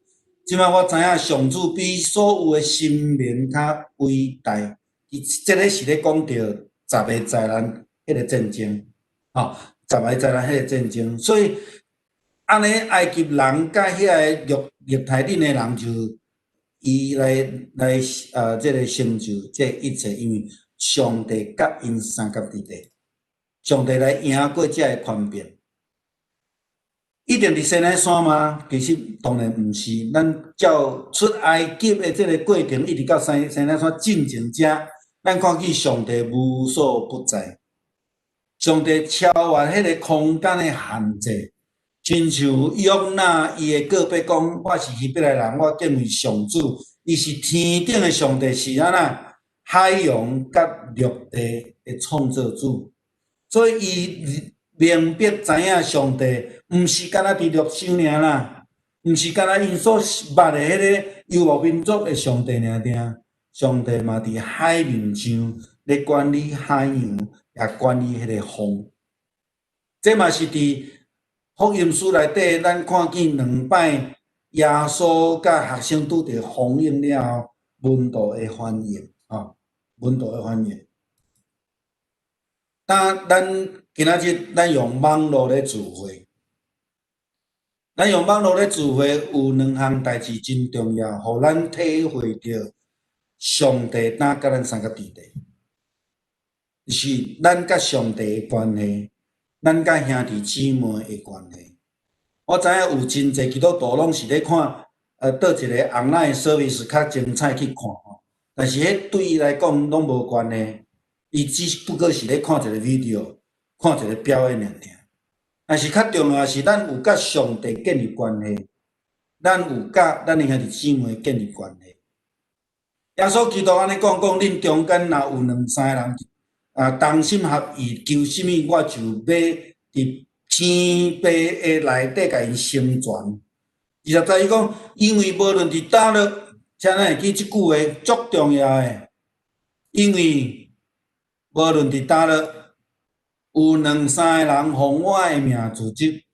這擺我知影上主比所有的神明較偉大。伊這个是咧講著十个災難彼個戰爭，吼，十个災難彼個戰爭，所以。按呢，埃及人佮遐个肉肉體頂的人就伊來來這个成就這一切，因為上帝佮𪜶相佮佇地，上帝來贏過這个權柄。一定佇西奈山嗎？其實當然毋是。咱照出埃及的這个過程，一直到西奈山進前遮，咱看見上帝無所不在，上帝超越彼个空間的限制。親像約拿伊的告白講：我是希伯來人，我敬畏上主，伊是天頂的上帝，是按怎海洋佮陸地的創造主。所以伊明白知影上帝毋是干焦佇綠洲爾啦，毋是干焦𪜶所捌的彼个游牧民族的上帝爾爾。上帝嘛佇海面上咧管理海洋，也管理彼个風。這嘛是佇福音書內底，咱看見兩擺耶穌佮學生拄著風湧了後，門徒的反應，吼，門徒的反應。當咱今仔日咱用網路咧聚會，咱用網路咧聚會有兩項代誌真重要，予咱體會著上帝當佮咱相佮佇地，是咱佮上帝的關係。咱佮兄弟姊妹的關係，我知影有真濟基督徒攏是咧看，佗一个 online service 較精彩去看吼，但是彼對伊來講攏無關係，伊只不過是咧看一个 video，看一个表演爾爾。但是較重要是，咱有佮上帝建立關係，咱有佮咱的兄弟姊妹建立關係。耶穌基督按呢講講，恁中間若有兩三個人，啊，同心合意求啥物，我就欲佇天父的內底共𪜶成全。20節伊講，因為無論佇佗落，請咱會記這句話足重要的。因為無論佇佗落，有兩三个人奉我的名聚集，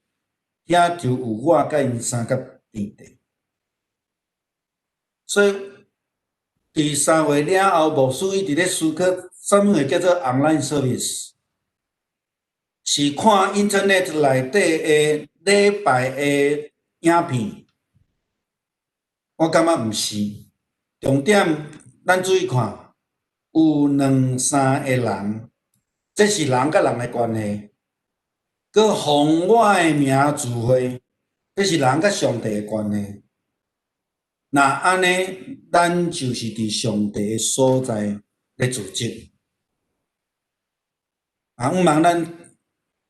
遐就有我佮𪜶相佮佇地。所以，佇3月了後，牧師一直咧思考，啥物貨叫做 online service？是看 internet 內底的禮拜的影片？我感覺毋是。重點，咱注意看，有兩三个人，這是人佮人的關係，閣奉我的名聚會，這是人佮上帝的關係。若按呢，咱就是佇上帝的所在咧聚集。啊，向望咱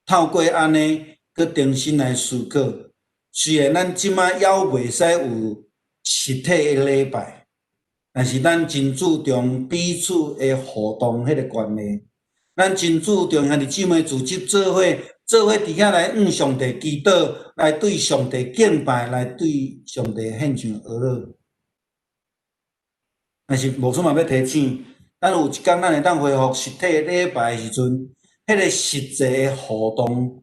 透過按呢，閣重新來思考。雖然咱這馬猶袂使有實體的禮拜，但是咱真注重彼此的互動彼個關係。咱真注重兄弟姊妹組織做伙，做伙佇遐來向上帝祈禱，來對上帝敬拜，來對上帝獻上哀樂。但是牧師嘛欲提醒，咱有一工咱會當恢復實體禮拜的時陣，彼個實際的互動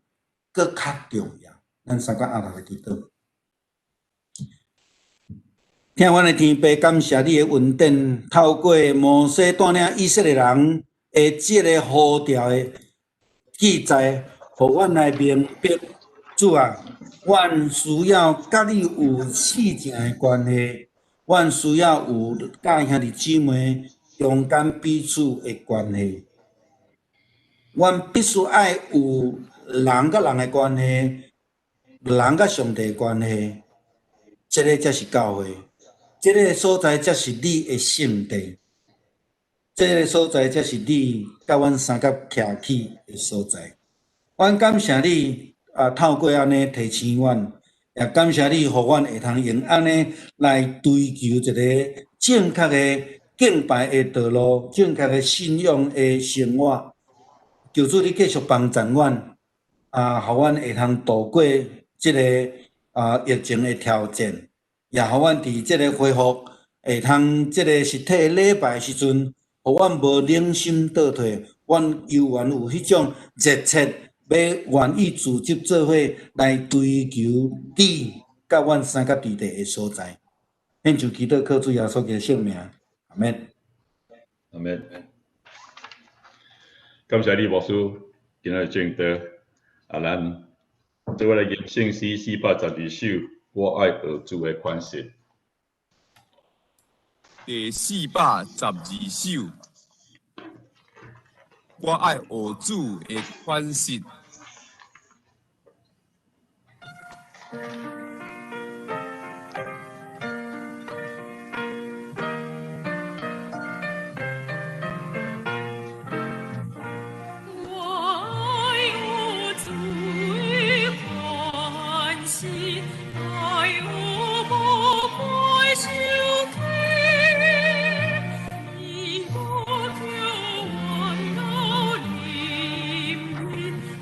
閣較重要。咱三個徛來祈禱。疼阮的天父，感謝你的恩典，透過摩西帶領以色列人的這个呼召的記載，予阮來明白，主啊，阮需要佮你有親近的關係，阮需要有佮兄弟姊妹中間彼此的關係，阮必須愛有人佮人的關係，人佮上帝的關係，這个才是教會，這个所在才是你的聖地。這个所在才是你佮阮相佮徛起的所在。阮感謝你啊，透過按呢提醒阮，也感謝你，予阮會通用按呢來追求一个正確的敬拜的道路，正確的信仰的生活。求主你繼續幫助阮，啊，予阮會通度過這个疫情的挑戰，也予阮佇這个恢復會通這个實體禮拜的時陣，予阮無冷心倒退，阮猶原有彼種熱切，欲願意組織做伙來追求你，佮阮相佮佇的所在。獻上祈禱，靠主耶穌的聖名，阿們。阿們。感謝你牧師今仔日證道，啊，咱做伙來吟聖詩412首，我愛學主的款式。第412首，我愛學主的款式。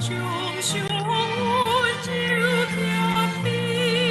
常常溫柔謙卑。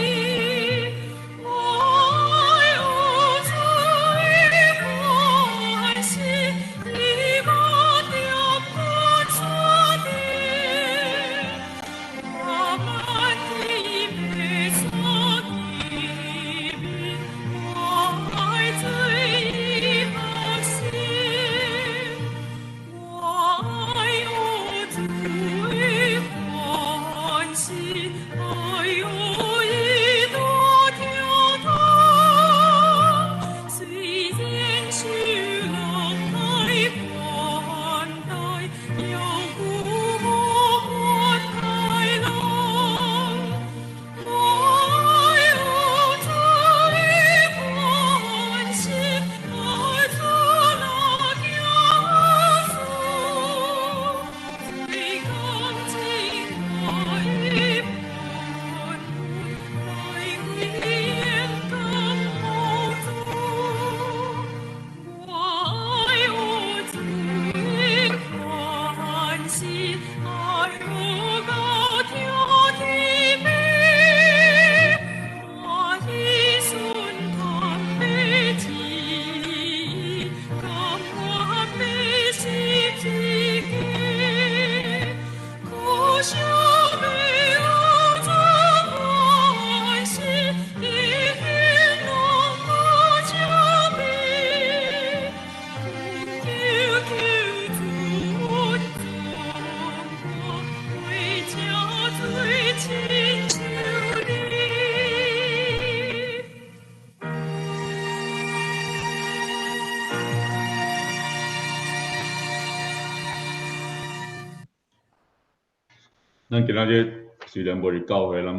咱今仔日雖然無佇教會，咱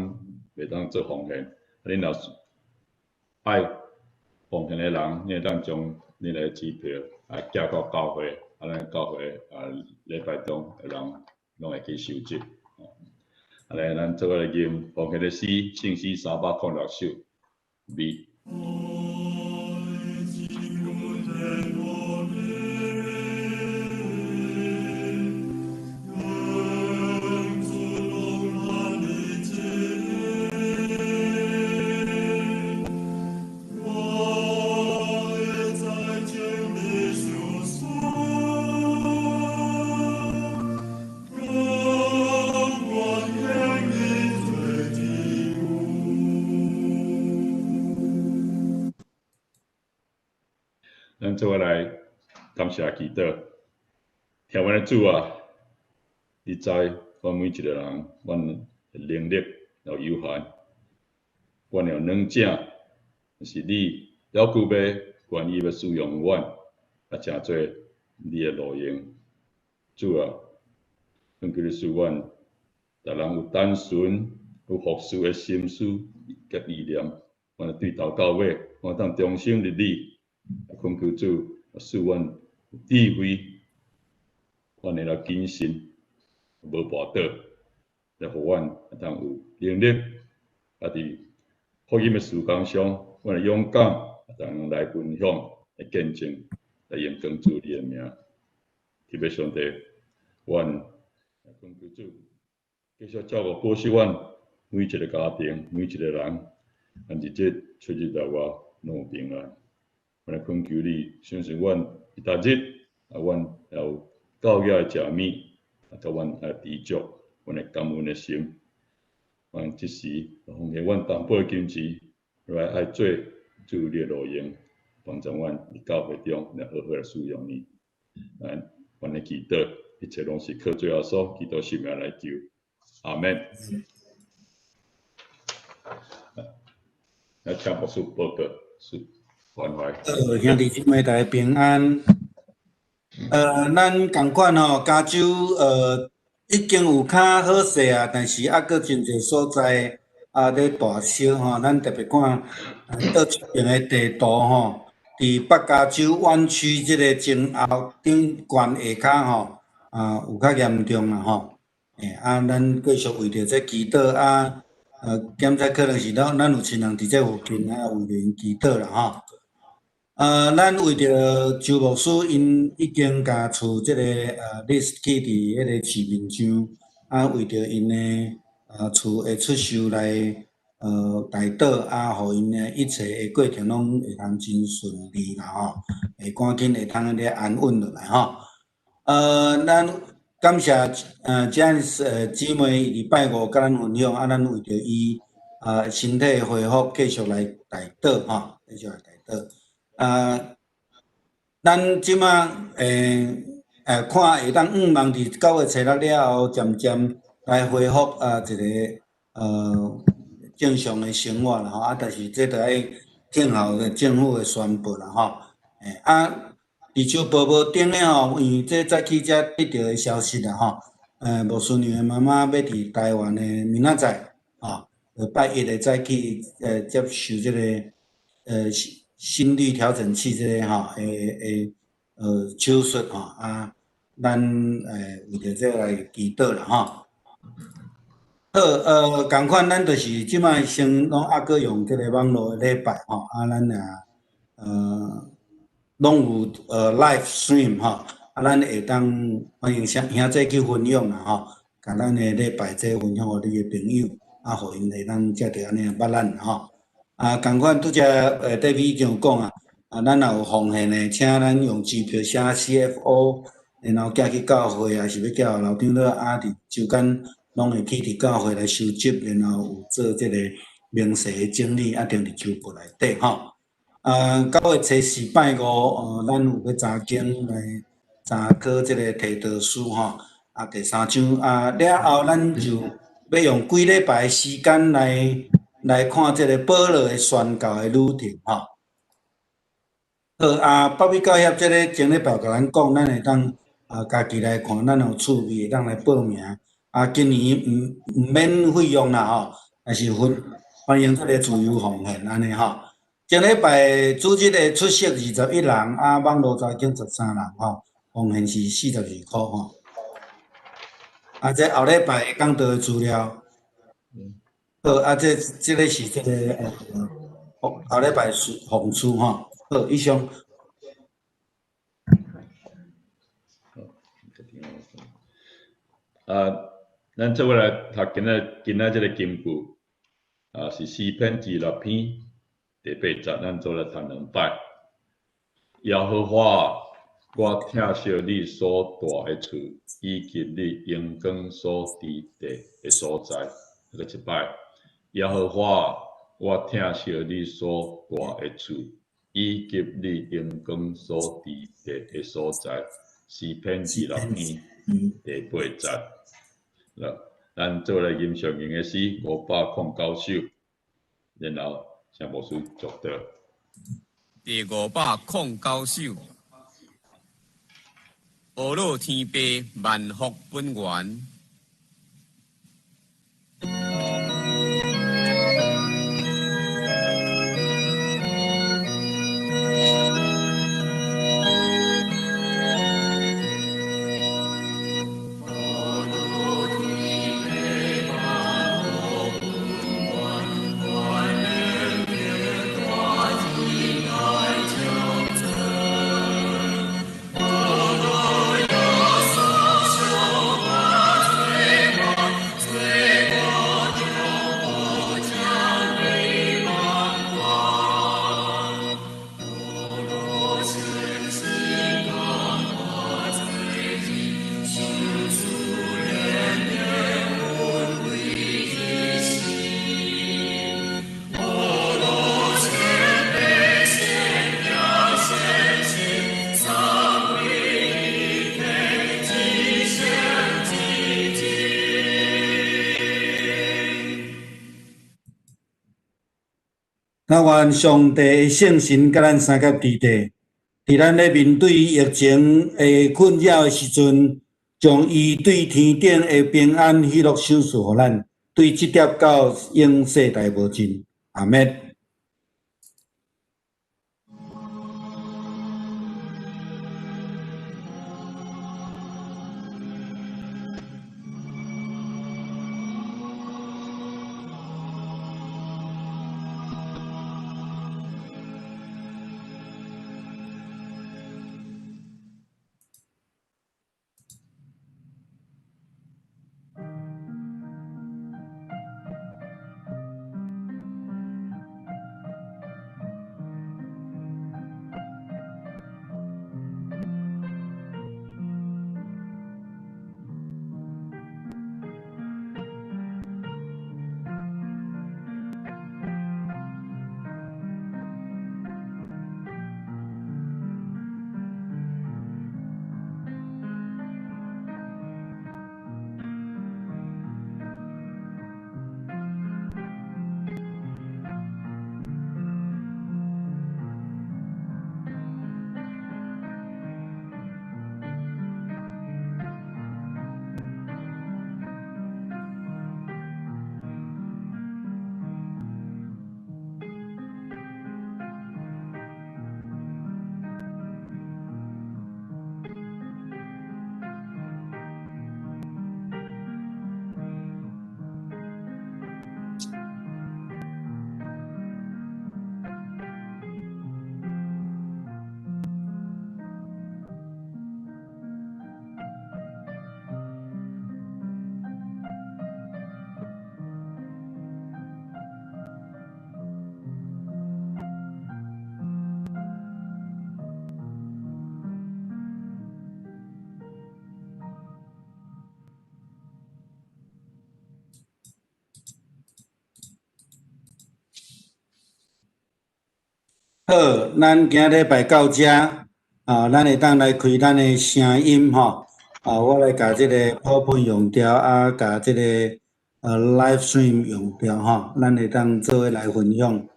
袂當做奉獻。恁若是愛奉獻的人，你會當將恁的支票啊寄到教會，啊，咱教會啊禮拜中的人攏會去收集。啊，來，咱做伙來吟奉獻的詩，聖詩306首，B。咱做伙來感謝祈禱，疼阮的主啊，你知阮每一個人，阮的能力有有限，阮有軟正，但是你猶閣欲願意欲使用阮，啊，成做你的路用。主啊，懇求你賜阮，逐人有單純、有服侍的心思佮意念，阮對頭到尾，阮當忠心於你。懇求主賜阮有智慧，阮會來謹慎，無跋倒，來予阮會當有能力，啊，佇福音的事工上，阮會勇敢，會當來分享、來見證、來榮光主你的名。特別上帝，阮懇求主繼續照顧保守阮每一個家庭、每一個人，咱日日出入內外攏有平安。阮來懇求你，相信阮伫逐日，啊，阮也有夠額的食物，啊，佮阮愛知足，阮的感恩的心。阮這時奉獻阮淡薄的金錢，來愛做主你的路用，幫助阮佇教會中來好好來使用伊。來，阮的祈禱，一切攏是靠主耶穌基督聖名來求，阿們。來，請牧師報告，是關懷。兄弟姊妹大家平安。咱仝款吼，加州已經有較好勢啊，但是猶閣真濟所在啊咧大燒吼。咱特別看倒這邊的地圖吼，佇北加州灣區這個前後頂懸下跤吼，啊有較嚴重啦吼。啊，咱繼續為著這祈禱啊，檢測可能是咱有親人佇這附近啊，為著𪜶祈禱啦吼。咱為著周牧師，𪜶已經共厝這個list 去佇彼個市面上，啊，為著𪜶的厝會出售來代禱啊，予𪜶的一切的過程攏會通真順利啦吼，會趕緊會通咧安穩落來吼。咱感謝遮姊妹禮拜五佮咱分享，啊，咱為著伊啊身體恢復，繼續來代禱吼，繼續來代禱。啊，咱這馬看會當向望佇9月初6了後，漸漸來恢復啊一個正常的生活啦吼。啊，但是這著愛聽候政府的宣布啦吼。啊，佇手報報頂的吼，因為這早起才得著的消息啦吼。牧師娘的媽媽欲佇台灣的明仔載，吼，拜一的早起接受這個心率調整器這個吼，手術吼啊，咱為著這來祈禱啦吼。好，仝款咱就是這擺先攏猶閣用這個網路的禮拜吼，啊，咱也攏有live stream 吼，啊，咱會當歡迎兄弟去分享啦吼，共咱的禮拜這分享予你的朋友，啊，予𪜶會當接著按呢捌咱吼。啊，仝款拄才David已經有講啊，啊，咱若有奉獻的，請咱用支票寫 CFO，然後寄去教會，抑是欲寄予老長老啊，佇周間攏會去佇教會來收集，然後有做這個明細的整理，啊，定佇週報內底吼。啊，9月初4拜五，咱有欲查經來查考這個提多書吼，啊，第三章啊了後，咱就欲用幾禮拜的時間來看這個保羅的宣教的旅程吼。好啊，北美教協這個前禮拜共咱講，咱會當啊家己來看，咱有趣味會當來報名。啊，今年毋免費用啦吼，但是歡迎這个自由奉獻按呢吼。前禮拜主日的出席21人，啊，網路查經13人吼，奉獻是42箍吼。啊，這後禮拜講道的資料，好，啊，這個是這個後禮拜是奉書吼，好，以上。啊，咱做伙來讀今仔這个金句，啊，是詩篇26篇第八節，咱做來讀兩擺。耶和華，我疼惜你所住的厝，以及你榮光所佇地的所在。閣一擺，耶和華，我疼惜你所住的厝，以及你榮光所佇地的所在。詩篇26篇第八節。咱做來吟上經的詩509首，然後請牧師祝禱。第509首，阿樂天父萬福本源。那願上帝的聖神佮咱相佮佇地，佇咱咧面對疫情的困擾的時陣，將伊對天頂的平安喜樂賞賜予咱，對這粒到永世代無盡。阿們。好，咱今禮拜到遮，啊，咱會當來開咱的聲音吼，啊，我來共這個 PowerPoint 用掉，啊，共這個live stream 用掉吼，咱會當做伙來分享。